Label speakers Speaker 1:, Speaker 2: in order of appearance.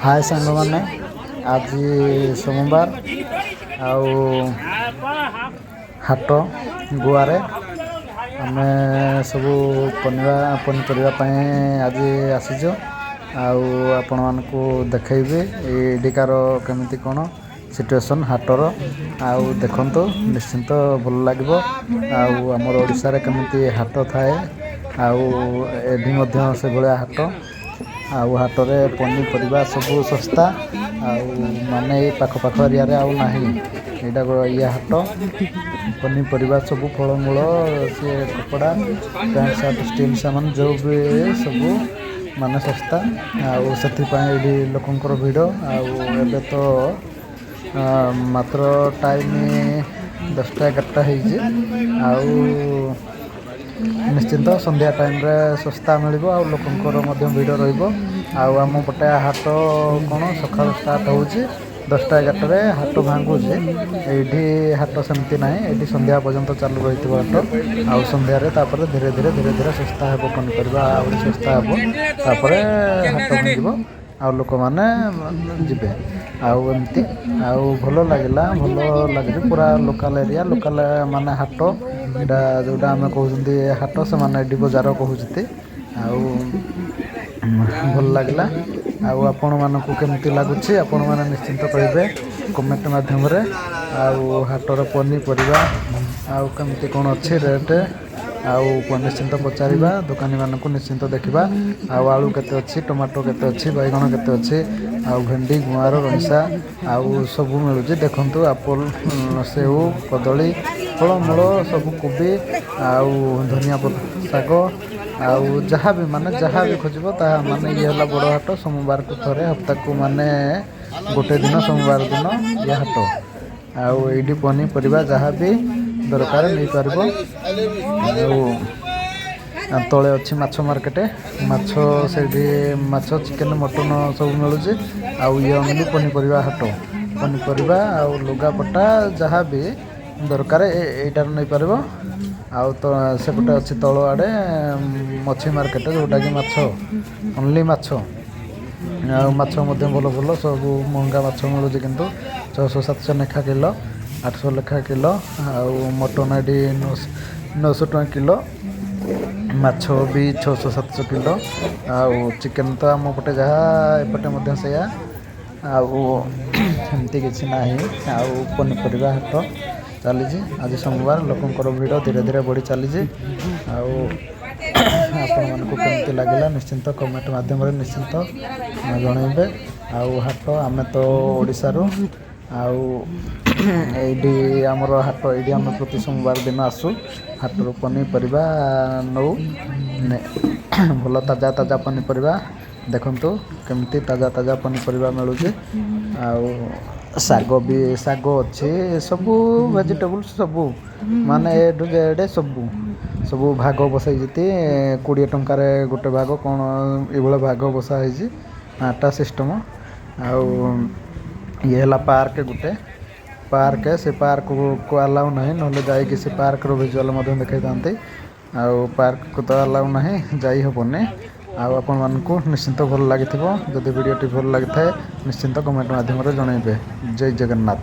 Speaker 1: ହାଏ ସାଙ୍ଗମାନେ, ଆଜି ସୋମବାର ଆଉ ହାଟ ଗୋଆରେ ଆମେ ସବୁ ପନିପରିବା ପାଇଁ ଆଜି ଆସିଛୁ। ଆଉ ଆପଣମାନଙ୍କୁ ଦେଖେଇବି ଏଇଠିକାର କେମିତି କ'ଣ ସିଚୁଏସନ୍ ହାଟର। ଆଉ ଦେଖନ୍ତୁ, ନିଶ୍ଚିନ୍ତ ଭଲ ଲାଗିବ। ଆଉ ଆମର ଓଡ଼ିଶାରେ କେମିତି ହାଟ ଥାଏ, ଆଉ ଏଠି ମଧ୍ୟ ସେଭଳିଆ ହାଟ। ଆଉ ହାଟରେ ପନିପରିବା ସବୁ ଶସ୍ତା। ଆଉ ମାନେ ଏଇ ପାଖ ପାଖ ଏରିଆରେ ଆଉ ନାହିଁ। ଏଇଟା ଇଏ ହାଟ, ପନିପରିବା ସବୁ, ଫଳମୂଳ, ସିଏ କପଡ଼ା, ପ୍ୟାଣ୍ଟ ସାର୍ଟ, ଷ୍ଟିଲ୍ ସାମାନ, ଯେଉଁ ବି ସବୁ ମାନେ ଶସ୍ତା। ଆଉ ସେଥିପାଇଁ ଏଇଠି ଲୋକଙ୍କର ଭିଡ଼। ଆଉ ଏବେ ତ ମାତ୍ର ଟାଇମ୍ 10ଟା 11ଟା ହେଇଛି। ଆଉ ନିଶ୍ଚିନ୍ତ ସନ୍ଧ୍ୟା ଟାଇମ୍ରେ ଶସ୍ତା ମିଳିବ ଆଉ ଲୋକଙ୍କର ମଧ୍ୟ ଭିଡ଼ ରହିବ। ଆଉ ଆମ ପଟେ ହାଟ କ'ଣ ସକାଳୁ ଷ୍ଟାର୍ଟ ହେଉଛି, 10ଟା 11ଟାରେ ହାଟ ଭାଙ୍ଗୁଛି। ଏଇଠି ହାଟ ସେମିତି ନାହିଁ, ଏଇଠି ସନ୍ଧ୍ୟା ପର୍ଯ୍ୟନ୍ତ ଚାଲୁ ରହିଥିବ ହାଟ। ଆଉ ସନ୍ଧ୍ୟାରେ ତାପରେ ଧୀରେ ଧୀରେ ଧୀରେ ଧୀରେ ଶସ୍ତା ହେବ ପନିପରିବା, ଆହୁରି ଶସ୍ତା ହେବ। ତାପରେ ହାଟ ଭାଙ୍ଗିବ ଆଉ ଲୋକମାନେ ଯିବେ। ଆଉ ଏମିତି ଆଉ ଭଲ ଲାଗିଲା, ଭଲ ଲାଗୁଛି ପୁରା ଲୋକାଲ୍ ଏରିଆ, ଲୋକାଲ୍ ମାନେ ହାଟ। ଏଇଟା ଯେଉଁଟା ଆମେ କହୁଛନ୍ତି ହାଟ, ସେମାନେ ଏଠି ବଜାର କହୁଛନ୍ତି। ଆଉ ଭଲ ଲାଗିଲା। ଆଉ ଆପଣମାନଙ୍କୁ କେମିତି ଲାଗୁଛି, ଆପଣମାନେ ନିଶ୍ଚିନ୍ତ କହିବେ କମେଣ୍ଟ ମାଧ୍ୟମରେ। ଆଉ ହାଟର ପନିପରିବା ଆଉ କେମିତି କ'ଣ ଅଛି ରେଟ୍, ଆଉ ନିଶ୍ଚିନ୍ତ ପଚାରିବା ଦୋକାନୀମାନଙ୍କୁ, ନିଶ୍ଚିନ୍ତ ଦେଖିବା। ଆଉ ଆଳୁ କେତେ ଅଛି, ଟମାଟୋ କେତେ ଅଛି, ବାଇଗଣ କେତେ ଅଛି, ଆଉ ଭେଣ୍ଡି, ଗୁଆଁର, ରଇସା ଆଉ ସବୁ ମିଳୁଛି। ଦେଖନ୍ତୁ, ଆପଲ୍, ସେଉ, କଦଳୀ, ଫଳମୂଳ ସବୁ, କୋବି ଆଉ ଧନିଆ ଶାଗ, ଆଉ ଯାହା ବି ମାନେ ଯାହା ବି ଖୋଜିବ ତାହା ମାନେ ଇଏ ହେଲା ବଡ଼ ହାଟ। ସୋମବାରକୁ ଥରେ, ହପ୍ତାକୁ ମାନେ ଗୋଟେ ଦିନ, ସୋମବାର ଦିନ ଇଏ ହାଟ। ଆଉ ଏଇଠି ପନିପରିବା ଯାହା ବି ଦରକାର ନେଇପାରିବ। ଆଉ ତଳେ ଅଛି ମାଛ ମାର୍କେଟ, ମାଛ ସେଇଠି ମାଛ, ଚିକେନ, ମଟନ ସବୁ ମିଳୁଛି। ଆଉ ଇଏ ଓନ୍ଲି ପନିପରିବା ହାଟ। ପନିପରିବା ଆଉ ଲୁଗାପଟା ଯାହା ବି ଦରକାର ଏଇଟାରୁ ନେଇପାରିବ। ଆଉ ତ ସେପଟେ ଅଛି ତଳ ଆଡ଼େ ମଛି ମାର୍କେଟ, ଯେଉଁଟାକି ମାଛ, ଓନ୍ଲି ମାଛ। ଆଉ ମାଛ ମଧ୍ୟ ଭଲ ଭଲ ସବୁ ମହଙ୍ଗା ମାଛ ମିଳୁଛି, କିନ୍ତୁ 600 700 ଲେଖା କିଲୋ, 800 ଲେଖା କିଲୋ। ଆଉ ମଟନ୍ ଏଠି 900 ଟଙ୍କା କିଲୋ, ମାଛ ବି 600 700 କିଲୋ। ଆଉ ଚିକେନ୍ ତ ଆମ ପଟେ ଯାହା, ଏପଟେ ମଧ୍ୟ ସେଇଆ। ଆଉ ସେମିତି କିଛି ନାହିଁ। ଆଉ ପନିପରିବା ହାଟ ଚାଲିଛି। ଆଜି ସୋମବାର, ଲୋକଙ୍କର ଭିଡ଼ ଧୀରେ ଧୀରେ ବଢ଼ି ଚାଲିଛି। ଆଉ ଆପଣମାନଙ୍କୁ କେମିତି ଲାଗିଲା, ନିଶ୍ଚିନ୍ତ କମେଣ୍ଟ ମାଧ୍ୟମରେ ନିଶ୍ଚିନ୍ତ ଜଣାଇବେ। ଆଉ ହାଟ, ଆମେ ତ ଓଡ଼ିଶାରୁ, ଆଉ ଏଇଠି ଆମର ହାଟ। ଏଇଠି ଆମେ ପ୍ରତି ସୋମବାର ଦିନ ଆସୁ, ହାଟରୁ ପନିପରିବା ନେଉ, ଭଲ ତାଜା ତାଜା ପନିପରିବା। ଦେଖନ୍ତୁ କେମିତି ତାଜା ତାଜା ପନିପରିବା ମିଳୁଛି। ଆଉ ଶାଗ ବି, ଶାଗ ଅଛି, ସବୁ ଭେଜିଟେବୁଲ୍ସ ସବୁ, ମାନେ ଏ ଟୁ ଜେଡ଼୍ ସବୁ ସବୁ ଭାଗ ବସେଇଛନ୍ତି। 20 ଟଙ୍କାରେ ଗୋଟେ ଭାଗ, କ'ଣ ଏଇଭଳିଆ ଭାଗ ବସା ହେଇଛି, ଆଟା ସିଷ୍ଟମ୍। ଆଉ ଇଏ ହେଲା ପାର୍କ, ଗୋଟେ ପାର୍କ। ସେ ପାର୍କକୁ ଆଲାଉ ନାହିଁ, ନହେଲେ ଯାଇକି ସେ ପାର୍କର ଭିଜୁଆଲ୍ ମଧ୍ୟ ଦେଖାଇଥାନ୍ତି। ଆଉ ପାର୍କକୁ ତ ଆଲାଉ ନାହିଁ, ଯାଇ ହେବନି। ଆଉ ଆପଣମାନଙ୍କୁ ନିଶ୍ଚିନ୍ତ ଭଲ ଲାଗିଥିବ। ଯଦି ଭିଡ଼ିଓଟି ଭଲ ଲାଗିଥାଏ, ନିଶ୍ଚିନ୍ତ କମେଣ୍ଟ ମାଧ୍ୟମରେ ଜଣାଇବେ। ଜୟ ଜଗନ୍ନାଥ।